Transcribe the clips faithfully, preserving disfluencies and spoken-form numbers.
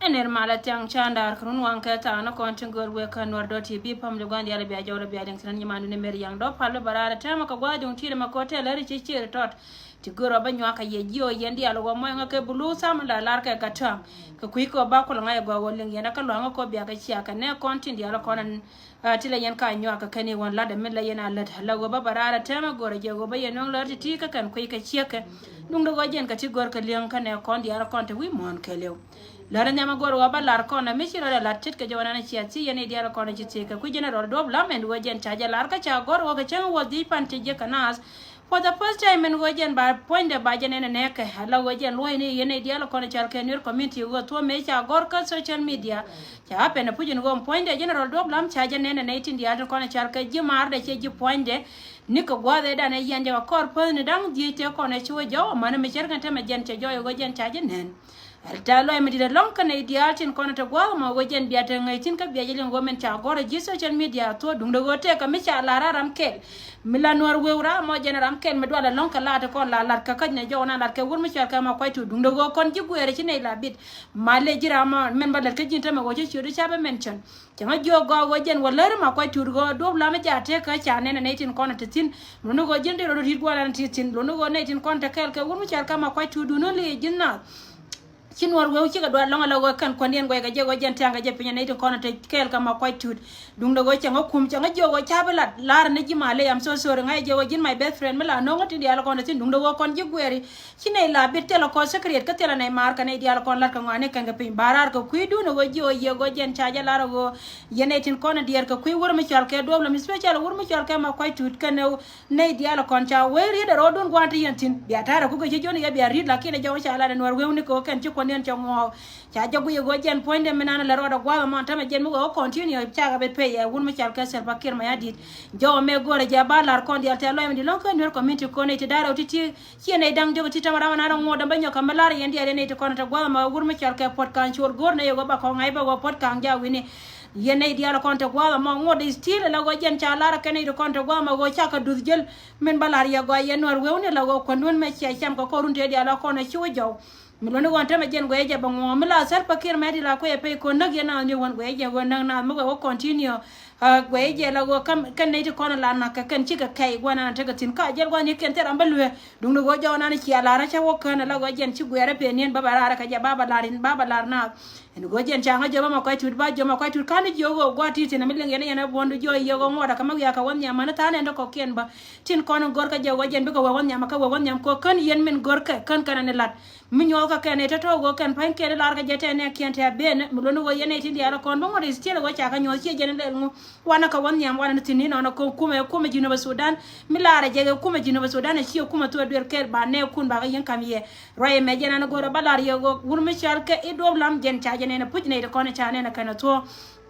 Ner malɛ thiaŋ candaar kɛ run waŋ kɛ thaak ni kɔn tin göl wek kä Nuɛr dot T V pam di gua̱n diaal bia jɔwdɛ bia liŋ thinan nyimandu ni mer yaŋ dɔp pal bi baraarɛ tɛmɛ kɛ gua̱a̱th duŋ ti̱i̱t mɛ kɔ tɛl ri ci cier tɔt. Ti gör ɔ bä nyuak kɛ yɛ jiɔ yɛn diaal wä mɔy ŋä kɛ bulu sam la lar kɛ gat tɔaŋ. Kɛ kui̱ kɛ ɔ ba kulɛ ŋa̱c ɛ gɔaa wä liŋ yɛn ɛ kä luaŋ ɛ kɔ bia kɛ cia kɛ nɛ kɔn tin diaal kɔn ɛn. Ah, ti lɛ yɛn ka nyuak kɛ kɛn i̱ ɣɔn lat ɛmɛ lɛ yɛn a lät. Lɛ ɣöö bä bä raar ɛ tɛmɛ go̱rɛ jɛ ɣöö bä yɛn nöŋ lär ti ti kä kɛn kui̱ kɛ ciek kɛ. Duŋdɛ ɣöö jɛn kɛ ti gör kɛ li̱eŋ kä nɛ kɔn diaal kɔn te wi̱i̱ muɔ̱ɔ̱n kɛɛliw. Lär ɛ nhiam ɛ go̱rɛ ɣöö bä lar kɔn ɛ mi ci rɔ dɛ lat tet kɛ jɛ ɣɔn ɛn ɛ cia thi yɛn i̱ diaal kɔn ɛ ci thiek kɛ kui̱ jɛn ɛ rɔl duɔ̱p lam ɛn ɣöö jɛn ca jɛ lar kä ca go̱r ɣöö kɛ cäŋ ɛ wuɔth ji̱ pan ti ji̱ kɛ naath. For the first time in ɣöö jɛn ba puɔ̱nydɛ ba jɛ nɛn ɛ nɛɛkɛ ala ɣöö jɛn luɔ̱cni yɛn i̱ diaal kɔn ɛ cal kɛ Nuer community ɣöö thuɔ̱ mëë ca gɔr kä social media. Ca pɛn ɛ puc in ɣöö puɔ̱nydɛ jɛn ɛ rɔl duɔ̱p lam ca jɛ nɛn ɛ nɛy tin diaal tin kɔn ɛ cal kɛ ji̱ maardɛ cɛ ji̱ puɔ̱nydɛ. Nikɛ gua̱a̱th ëëdan ɛ yɛn jɛ kɛ kɔr päth ni da̱ŋ dhieec tëë kɔn ɛ ci wä jɔw ɛ män mi cär kɛn tämɛ jɛn cɛ jɔɔy ɣöö jɛn ca jɛ nɛn. Ɛ tɛ̈th lɔc mi di̱t ɛlɔ̱ŋ kä nɛy diaal tin kɔn ɛ te gua̱a̱th mɔ ɣöö jɛn bia te ŋäc thi̱n kä bia jɛ liŋ ɣöö min ca gɔ̱r ɛ ji̱ social media thuɔ̱k duŋdɛ ɣöö tëëkä mi ca la̱r a ram kɛl. Mi la Nuɛr wëë wuraar mɔ jɛn ram kɛl mi dualɛ lɔ̱ŋ kɛ laat kɔn la lat kɛ käc nɛ jɔw na lat kɛ wur mi cɔal kɛ ma kuac tuut duŋdɛ ɣöö kɔn ji̱ guɛɛrɛ ci nɛy la bit. Ma lɛ ji̱ ram mɔ mɛn ba lät kä ji̱n tämɛ ɣöö ci ciöt i̱ ca bä mɛn cän. Cäŋ a jiök gɔaa ɣöö jɛn wä lär ma kuac tuut ɣöö duɔ̱p lam i̱ ja tëëk kä ca nɛn ɛ nɛy tin kɔn ɛ te thi̱n. Luni ɣöö ji̱n dee rɔ ri̱t gua̱a̱r ɛn ti thi̱n luni ɣöö nɛy tin kɔn te kɛɛl kɛ wur mi cɔal kɛ ma kuac tuut duun ni li ji̱n naath. Ci Nuɔr wëë cikɛ dual lɔ̱ŋ ala ɣöö kɛn kuändiɛn guɛc kɛ jɛ ɣöö jɛn tiaŋ kɛ jɛ piny ɛ nɛy ti kɔn ɛ te kɛɛl kɛ ma kuac tuut. Duŋdɛ ɣöö cäŋ ɛ kum cäŋ ɛ jiök ɣöö ca bi lat la̱r ni ji̱ ma ley, I'm so sorry, ŋa̱c ɛ jɛ ɣöö ji̱n my best friend mi la no̱o̱ŋ ɛ tin diaal kɔn ɛ thi̱n duŋdɛ ɣöö kɔn ji̱ guɛɛri. Ci nɛy la bit thilɛ kɔn secret kä thilɛ nɛy maar kɛ nɛy diaal kɔn la̱t kɛ ŋɔaani kɛn kɛ piny ba raar kɛ kui̱ duun ɛ ɣöö ji̱ ɣöö yiëë ɣöö jɛn ca jɛ lar ɛ ɣöö yɛn nɛy tin kɔn ɛ diɛɛr kɛ kui̱ wär mi cɔal kɛ duɔ̱ɔ̱p lɛ mi special wär mi cɔal kɛ ma kuac tuut kɛn ɛ nɛy diaal kɔn ca wee riet ɛ rɔɔdun gua̱a̱n ti yɛn thi̱n. Bia ta̱rɛ kukɛ ci jiɔn yɛ bia riet lakin ɛ jɔw ca lat ɛ Nuɛr wee wuni kɛ ɣöö kɛn ci kuɔ̱ndiɛn cɛ ŋuɔɔk. Ca jɛ guic ɛ ɣöö jɛn puɔ̱nydɛ mi nan lɛ rɔɔdɛ gua̱a̱th ɛmɔ tämɛ jɛn mi ɣöö kɔn ti ni ɔ cakɛ bɛ pay ɛ wun mi cɔal kɛ Salva Kiir Mayardit. Jɔw ɛ mɛ go̱rɛ jɛ ba lar kɔn diaal tɛ lɔc mi di lɔ̱ŋ kä Nuɛr community kɔn ɛ ti da̱rɛ wä ti ti. Ciɛ nɛy da̱ŋ diɔk ti tämɛ ram ɛnan ɛ ŋuɔ̱t däm bä nyɔk kɛ mi lar yɛn diaal yɛn nɛy ti kɔn ɛ tɛ gua̱a̱th ɛmɔ wur mi cɔal kɛ Puɔt Ka̱a̱ŋ cuɔr go̱r nɛy ɛ ɣöö ba kɔk ŋa̱c bä ɣöö Puɔt Ka̱a̱ŋ ja wi̱ni. Yɛn nɛy diaal kɔn te gua̱a̱th ɛmɔ ŋuɔ̱t i̱ still ɛ la ɣöö jɛn ca lar ɛ kɛn nɛy ti kɔn te gua̱a̱th ɛmɔ ɣöö cakɛ duth jäl. Min bä la̱r yɛ gɔaa yɛn Nuɛr wee wuni la ɣöö kuändun mɛ cia cam kɛ kɔr run tëë diaal ɛ kɔn ɛ ci wä jɔw. Mi luɔ̱ni ɣɔn tämɛ jɛn guɛy jɛ bɛ ŋuɔ̱ɔ̱ŋ mi la Salva Kiir Mayardit la kuɛ pay kɔn näk yɛn naath ni ɣɔn guɛy jɛ ɣöö näk naath mi guɛ wä continue. Guɛy jɛ la ɣöö kɛn nɛy ti kɔn la nak kɛ kɛn cikɛ kɛy gua̱n an tekɛ thi̱n ka jɛl gua̱n ni kɛn thil ram bä luee. Duŋni ɣöö jɔw nan cia la̱r cä wä kään la ɣöö jɛn ci guɛɛrä peniɛn ba bɛ raar kɛ jɛ ba bɛ la̱r in ba bɛ la̱r naath. Ɛn ɣöö jɛn ca ŋä jiöm ɛmɔ kuac tuut ba jiöm ɛ kuac tuut ka̱n jiök ɣöö gua̱a̱t ti̱ti̱ nɛ mi liŋ yɛn yɛn ɛ buɔ̱ndu jiɔ yiëë ɣöö ŋuɔ̱t ɛ kä mi wiak kɛ wä nhiam mäni tha̱a̱n ɛn dee kɔ̱kiɛn bä. Tin kɔn in gör kä jɛ ɣöö jɛn bikɛ wä wä nhiam kä wä wä nhiam kɛ ɣöö kän yɛn min gör kɛ kän kɛn ɛn ilat. Mi nyuɔth kä kɛn ɛ tɔ̱tɔ̱ ɣöö kɛn pa̱ny kɛn ilar kɛ jɛ tɛn ɛ kiɛn tɛ ben mi luɔ̱ni ɣöö yɛn ɛ tin diaal kɔn bä ŋuɔ̱t i̱ still ɣöö ca kɛ nyuɔth ciɛ jɛn in lɛl ŋu. Wanɛ kɛ wä nhiam wanɛ ni thi̱n ni nɔnɔ kɛ kumɛ kumɛ Jinub Sudan. Mi laarɛ jɛ kɛ kumɛ Jinub Sudan ɛ ciɛ kumɛ thuɔ̱ɔ̱ duer kɛɛl ba nɛ kun ba kɛ yɛn kam yɛ. Ruac ɛmɛ jɛn an go̱rɛ bä la̱r yɛ ɣöö wur mi cɔal kɛ i̱ duɔ̱p lam jɛn ca jɛ nɛn ɛ puc nɛy ti kɔn ca nɛn ɛ kɛn ɛ thuɔ̱ɔ̱.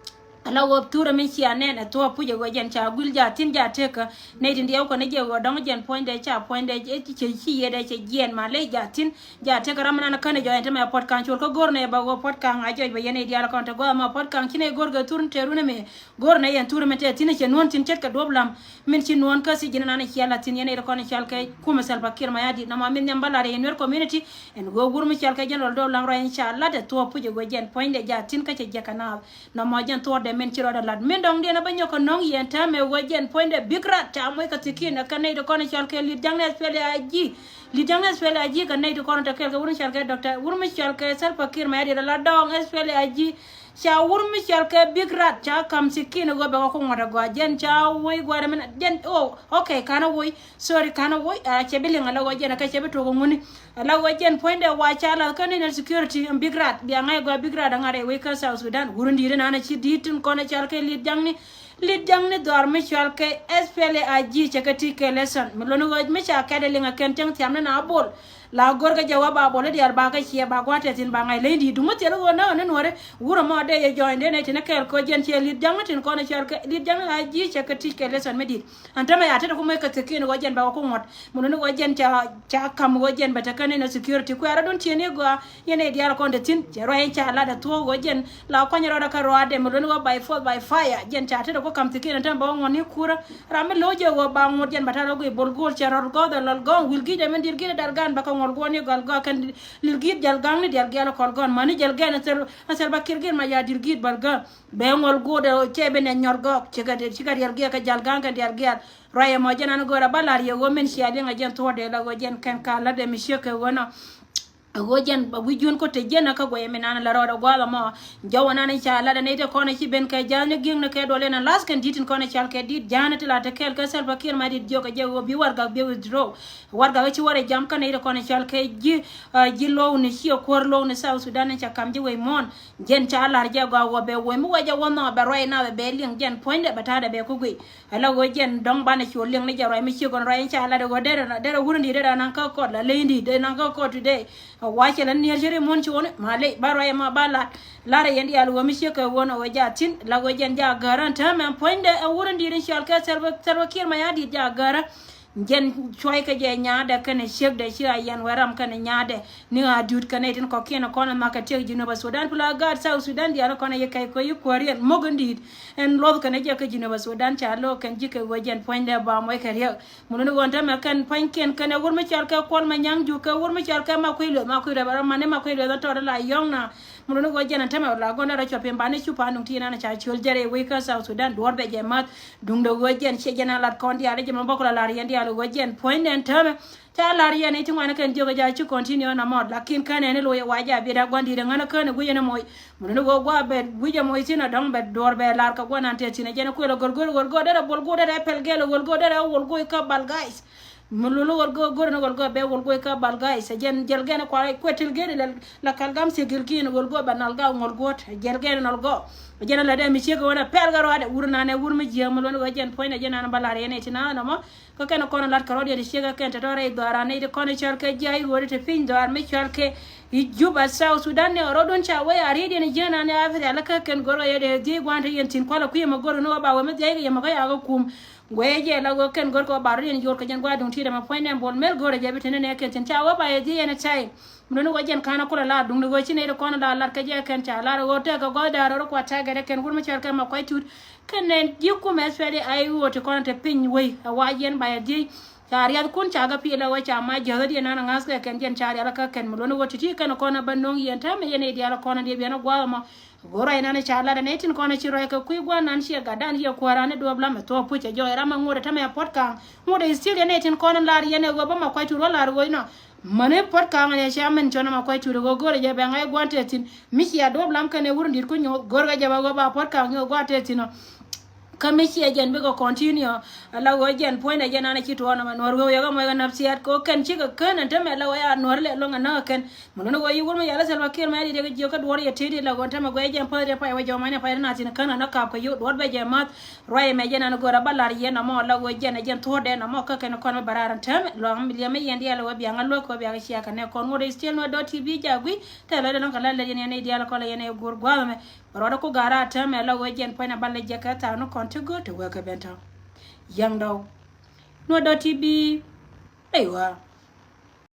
Ala ɣöö thurɛ mi cia nɛn ɛ thuɔ̱ɔ̱ puc ɛ ɣöö jɛn ca guil ja thi̱n ja tekä. Nɛy tin diɛw kɔn ɛ jɛ ɣöö dɔ̱ŋ jɛn puɔ̱nydɛ ca puɔ̱nydɛ cɛ ci yɛdɛ cɛ jiɛn ma ley ja thi̱n. Ja tekä ram mi nan ɛ kän ɛ jɔɔc ɛn te mɛ Puɔt Ka̱a̱ŋ cuɔl kä go̱r nɛ bä ɣöö Puɔt Ka̱a̱ŋ a jɔc bɛ yɛn nɛy diaal kɔn te gua̱a̱th ma Puɔt Ka̱a̱ŋ ci nɛy go̱r kɛ thur te runɛ mɛ. Go̱r nɛ yɛn thurɛ mi te thi̱n cɛ nuɔ̱n thi̱n ce̱tkɛ duɔ̱p lam. Min ci nuɔ̱n kä thi̱ji̱n nan ciɛ la thi̱n yɛn nɛy ti kɔn cɔal kɛ kumɛ Salva Kiir Mayardit nɔmɔ min nhiam bä lat yɛn Nuer community. Ɛn ɣöö wur mi cɔal kɛ General Dol Lam Ruac in ca lat ɛ thuɔ̱ɔ̱p puc ɛ ɣöö jɛn puɔ̱nydɛ ja thi̱n kä cɛ jiɛk kɛ naath. Nɔmɔ jɛn thuɔ̱ɔ̱rdɛ min ci rɔɔdɛ lat min dɔ̱ŋdiɛn ɛ bä nyɔk kɛ nɔ̱ŋ yɛn täämɛ ɣöö jɛn puɔ̱nydɛ big rat ca moc kɛ thi̱ki̱n ɛ kɛ nɛy ti kɔn cɔal kɛ Li̱t Ja̱ŋ ni S P L A I G. Li̱t Ja̱ŋ ni S P L A I G kɛ nɛy ti kɔn te kɛɛl kɛ wur mi cɔal kɛ Doctor wur mi cɔal kɛ Salva Kiir Mayardit ala dɔ̱ŋ S P L A I G. Ca wur mi cɔal kɛ big rat ca kam thi̱ki̱n ɣöö bɛ kɛ ku ŋuɔ̱t agɔaa jɛn ca woc gua̱a̱r min jɛn oh okay ka̱n a woc. Sorry ka̱n a woc a cɛ bi liŋ ala ɣöö jɛn a kɛ cɛ bi tok ŋuni. Ala ɣöö jɛn puɔ̱nydɛ wa ca lath kä national security in big rat bia ŋa̱c agɔaa big rat a ŋa̱t rɛy wec kä South Sudan wur in di̱i̱t in an a ci di̱i̱t tin kɔn a cɔal kɛ Li̱t Ja̱ŋ ni. Li̱t Ja̱ŋ ni dhɔr mi cɔal kɛ S P L A I G cɛ kɛ ti kɛ lesson mi luɔ̱ni ɣöö mi ca kɛt a liŋ a kɛn cäŋ thiam ni na bol. La go̱rkɛ jɛ wä ba bol i̱ diaal ba kä ciɛ ba gua̱a̱th tɛth thi̱n ba ŋa̱c leny di̱i̱t duŋ mi thil ɣöö näk ɛ ni nuɔ̱ɔ̱ri. Wurɛ mɔ dee yɛ jɔ̱ɔ̱ny dee nɛy tin kɛɛl kɛ ɣöö jɛn ciɛ Li̱t Ja̱ŋ mi tin kɔn cɔal kɛ Li̱t Ja̱ŋ ni I G cɛ kɛ teach kɛ lesson mi di̱i̱t. Ɛn tämɛ ya tetdɛ ku moc kɛ thi̱ki̱n ɣöö jɛn bɛ wä ku ŋuɔ̱t mi luɔ̱ni ɣöö jɛn ca ca ka̱m ɣöö jɛn bɛ te kä nɛy ni security kuɛ̈rä dun ciëni gɔaa. Yɛn nɛy diaal kɔn te thi̱n cɛ ruac in ca lat ɛ thuɔ̱k ɣöö jɛn la kuany rɔɔdɛ kä ruaadɛ mi luɔ̱ni ɣöö by force by fire jɛn ca tetdɛ Wä kam thi̱ki̱n ɛn tɛm bɛ wä ŋuɔ̱t ni kurä. Ram mi lo̱c jɛ wä ba ŋuɔ̱t jɛn ba ta̱t wä gui bol go̱o̱l cɛ rɔr gɔ̱th ɛ lɔl gɔ̱ɔ̱ŋ wil gi̱i̱c ɛmɛn di̱t gi̱i̱t ɛ da̱r gan ba kɛ ŋuɔ̱l guɔ̱n ni gɔl gɔ̱ kɛn lil gi̱i̱t jal ga̱ŋ ni dial gial kɔl gɔ̱n mäni jal gɛn ɛ thil ɛ thil ba kir gi̱i̱t ma ya di̱t gi̱i̱t bal gä. Bɛ ŋuɔl guɔ̱t ɛ cɛ ben ɛ nyɔr gɔ̱k cikɛ dial gial kɛ jal ga̱ŋ kɛn dial gial. Ruac ɛmɔ jɛn an go̱o̱r ɛ ba la̱r yɛ wä min cia liŋ ɛ jɛn thuɔ̱ɔ̱dɛ la wä jɛn kɛn ka la̱t ɛ mi ciek kɛ wä nɔ. A ɣöö jɛn ba wi̱c jun kä te jiɛn kä guɛy mi nan la rɔɔdɛ gua̱a̱th ɛmɔ. Jɔwä nan ca lat ɛn nɛy te kɔn ci ben kɛ ja̱a̱th ni gi̱eŋni kɛ duɔl in a lath kɛn di̱t in kɔn cal kɛ di̱t ja̱a̱ni ti la te kɛɛl kɛ Salva Kiir Mayardit jiök kɛ jɛ ɣöö bi warɛgak bi withdraw. Warɛgak ci warɛ jam kä nɛy te kɔn cal kɛ ji̱ ji̱ luɔ̱w ni ciɛ kuäär luɔ̱w ni South Sudan in ca kam ji̱ wec muɔ̱ɔ̱n. Jɛn ca lar jɛ gɔaa ɣöö bɛ wec mi wec jɛ wä nhɔk bɛ ruac nath bɛ liŋ jɛn puɔ̱nydɛ bɛ ta̱a̱dɛ bɛ kä guiy. Ala ɣöö jɛn dɔ̱ŋ banɛ cu liŋ ni jɛ ruac mi ciek ɣän ruac in ca lat ɣöö derɛ derɛ wurindi derɛ naŋ kä kɔt la leyindi derɛ naŋ kä kɔt today. Wa cɛ la nier cɛ ri mun cuɔni ma ley ba ruac ma ba lat. Lar yɛn diaal ɣöö mi ciek kɛ ɣöö na ɣöö ja thin la ɣöö jɛn ja gär ɛn täämɛ puɔ̱nydɛ ɛ wurindi rin cial kɛ Salva Kiir Mayardit ja gär. Jɛn cuɔy kɛ jɛ nyaadɛ kɛnɛ ciekdɛ ci a yɛn wɛ ram kɛnɛ nyaadɛ. Ni a diut kɛnɛ itin kɔkiɛn kɔn mak kɛ tiek Jinub Sudan pila gaat South Sudan diaal kɔn a yɛ kɛy kɔ yi kuäär yɛn mok in di̱i̱t. Ɛn luɔth kɛnɛ jɛ kɛ Jinub Sudan ca lo̱k kɛn ji̱ kɛ wee jɛn puɔ̱nydɛ ba muɔc kɛ riɛk. Mun ni ɣöö tämɛ kɛn puɔ̱nykiɛn kɛnɛ wur mi cɔal kɛ Kuɔl Manyaŋ Juk kɛ wur mi cɔal kɛ Makuei Lueth, Makuei Lueth, mani Makuei Lueth tɔt la yɔ̱ŋ na. Mun ni ɣöö jɛn tämɛ la gɔn dara cuɔp pin ba ni cupa nuŋ ti nan ca ciöl jɛrɛ wec kä South Sudan duɔ̱ɔ̱r bɛ jɛ math. Duŋdɛ ɣöö jɛn ciɛ jɛn a lat kɔn diaal jɛ mɛ bä kula lar yɛn diaal ɣöö jɛn puɔ̱ny nɛn tämɛ. Ca lar yɛn i̱ ti ŋuan kɛn jiök ja ci continue na mɔt lakin kɛn ɛn i̱ lo̱c ɛ wa ja biet a gua̱n di̱t ɛ ŋän ɛ kään ɛ guic ɛn ɛ moc. Mun ni ɣöö gua bɛ guic ɛ moc thin ɛ dɔ̱ŋ bɛ duɔ̱ɔ̱r bɛ lar kɛ gua̱n an tɛth thin ɛ jɛn ɛ kuël ɛ go̱l go̱l go̱l go̱l derɛ bol go̱l derɛ pɛl gɛl ɛ go̱l go̱l derɛ ɛ wol go̱l kä bal guys. Mun lulu ɣöl go̱o̱k go̱r ni ɣöl go̱o̱k bɛ ɣöl go̱o̱k kä bal guys. Jɛn jɛl gɛn kual kuɛ til gɛn la kal gam si gil kin ɣöl go̱o̱k ba nal ga ŋöl go̱o̱t. Jɛl gɛn nal go̱o̱k. Jɛn la dɛ mi ciek ɣöö na pɛl ga ruaadɛ wur nanɛ wur mi jiäk mi luɔn ɣöö jɛn puɔ̱nydɛ jɛn an ba lar yɛn ɛ ti na nɔmɔ. Kä kɛn kɔn lat kɛ rɔɔd yɛn ciek kä kɛn te tɔrɛ i dhɔaran ni ti kɔn cɔl kɛ jiay ɣöö ti piny dhɔar mi cɔl kɛ i Juba South Sudan ni rɔɔdun ca wee a riet yɛn jiäk nanɛ a fi rial kä kɛn go̱r ɣöö yɛ dee dhiec gua̱a̱n te yɛn thin kual a kui̱ mɛ go̱r ni wä ba wee mi dhiec kɛ yɛ mɛ kä yakä kum. Guɛcɛ jɛ la ɣöö kɛn gör kɛ ɣöö ba rɔ̱diɛn yo̱o̱r kɛ jɛn gua̱a̱th duŋ ti̱i̱t ɛmɛ puɔ̱nydɛ bol mel görɛ jɛ bi teni nɛ kɛn thi̱n ca ɣöö ba yɛ dhiec ɛn ɛ cay. Mi dɔ̱ni ɣöö jɛn ka̱n a kulɛ la duŋ ni ɣöö ci nɛy ti kɔn la lat kɛ jɛ kɛn ca lar ɣöö tekɛ gɔ̱th da̱a̱r rɔ̱r kuat tɛkɛ dɛ kɛn wur mi cɔal kɛ ma kuac tut. Kɛn nɛn ji̱ kumɛ thuɛli a i̱ ɣöö ti kɔn te piny wei ɛ wa yɛn ba yɛ dhiec. Ca riath kun ca gä pi̱i̱ la ɣöö ca ma jiäthädiɛn nan a ŋa̱thkɛ kɛn jɛn ca rial kä kɛn mi luɔ̱ni ɣöö ti̱ti̱ kɛn kɔn a bä no̱o̱ŋ yɛn täämɛ yɛn nɛy diaal kɔn a diɛ biɛn a gua̱a̱th ɛmɔ. Go̱r ruac nan ca lat ɛ nɛy tin kɔn ci ruac kɛ kui̱ gua̱n nan ciɛ gat dan ciɛ kuäär an i̱ duɔ̱ɔ̱p lam ɛ thuɔ̱ɔ̱p puc ɛ jɔɔc ram ɛ ŋot ɛ tämɛ ɛ puɔ̱t ka̱a̱ŋ. Ŋot ɛ still yɛn nɛy tin kɔn lar yɛn ɛ ɣöö bä ma kuac tur wä lar ɣöö inɔ. Mäni puɔ̱t ka̱a̱ŋ ɛ cɛ min cɔn ɛ ma kuac tur ɛ ɣöö go̱r ɛ jɛ bɛ ŋa̱c gua̱n tɛth thi̱n. Mi ciɛ duɔ̱ɔ̱p lam kɛn ɛ wur in di̱t ku nyoth go̱r kɛ jɛ bɛ ɣöö ba puɔ̱t ka̱a̱ŋ nyoth gua̱n tɛth thi̱n ɔ. Kä mi ciɛ jɛn bikɛ continue. Ala ɣöö jɛn puɔ̱nydɛ jɛn an a ci tuɔɔn ɛ ma nuɔ̱r ɣöö yɛ kɛ muɔc kɛ nafsiyat kɛ ɣöö kɛn cikɛ kään ɛn tämɛ ala ɣöö ya nuɔ̱r lɛ lɔŋ ɛ näk ɛ kɛn. Mun ni ɣöö yi wur mi yal ɛ Salva Kiir mɛ di dek jiök kä duɔ̱ɔ̱r yɛ tëëdi la ɣöö tämɛ guɛy jɛn päth di pay wä jɔmani pay di na thi̱n kän ɣän ɛ kap kɛ yio̱w duɔ̱ɔ̱r bɛ jɛ math. Ruac ɛmɛ jɛn an go̱o̱r ɛ bä lar yɛn ɛmɔ la ɣöö jɛn ɛ jɛn thuɔ̱ɔ̱dɛ ɛn ɛmɔ kä kɛn kɔn mi bɛ raar ɛn täämɛ luaŋ mi liɛm mi yɛn diaal ɛ wä biaŋ ɛ luäk kɛ wä biaŋ ɛ cia kɛ nɛ kɔn ŋot ɛ still nuɛ dɔ̱r ti bi jak gui̱. Tɛth lɔcdɛ lɔŋ kɛ la lɛc yɛn yɛn nɛy diaal ɛ kɔn la yɛn ɛ go̱o̱r gua̱a̱th ɛmɛ. Bɛ ruɔdɛ ku ga̱a̱r a täämɛ la ɣöö jɛn puɔ̱ny ɛ bä lɛc jɛ kɛ thaak ni kɔn ti go̱o̱r ti wee kɛ ben tɔ̱. Yɛŋ dɔw. Nuɛ dɔ̱r ti bi. Ey wa.